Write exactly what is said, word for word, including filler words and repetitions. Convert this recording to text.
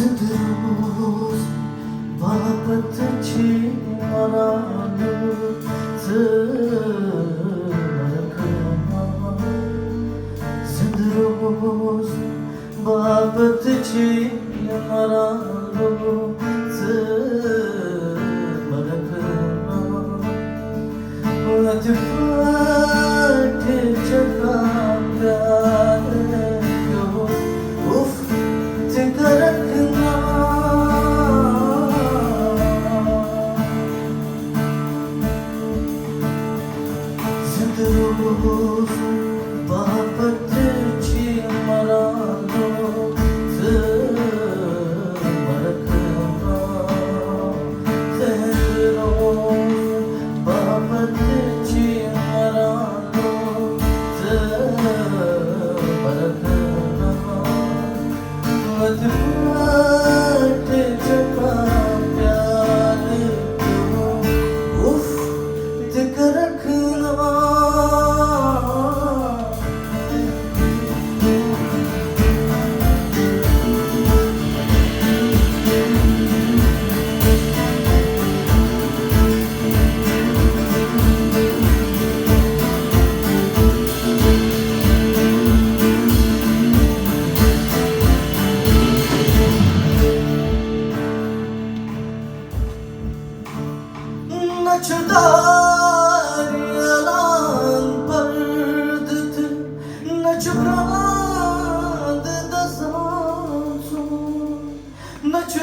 زِندٕ روز باپتھ چھِ مران ژٕ مرکھٕ۔ زِندٕ روز باپتھ چھِ مران ژٕ مرکھٕ۔ وَتہِ پٮ۪ٹھ چھَکان پیٛالہٕ کیٛوٚو، اُف تہِ کَرَکھ نا۔ زِندٕ روزُن باپتھ چھِ مران ژٕ مرکھٕ نا۔ زِندٕ روزُن باپتھ چھِ مران ژٕ مرکھٕ نا۔ وَتہِ پٮ۪ٹھ چھَکان پیٛالہٕ کیٛوٚو، اُف تہِ کَرَکھ نا۔ نہ چھُ دارِ اعلان پردٕ تہٕ نہ چھُ برٛانٛد دَزان ژوٚن۔ نہ چھُ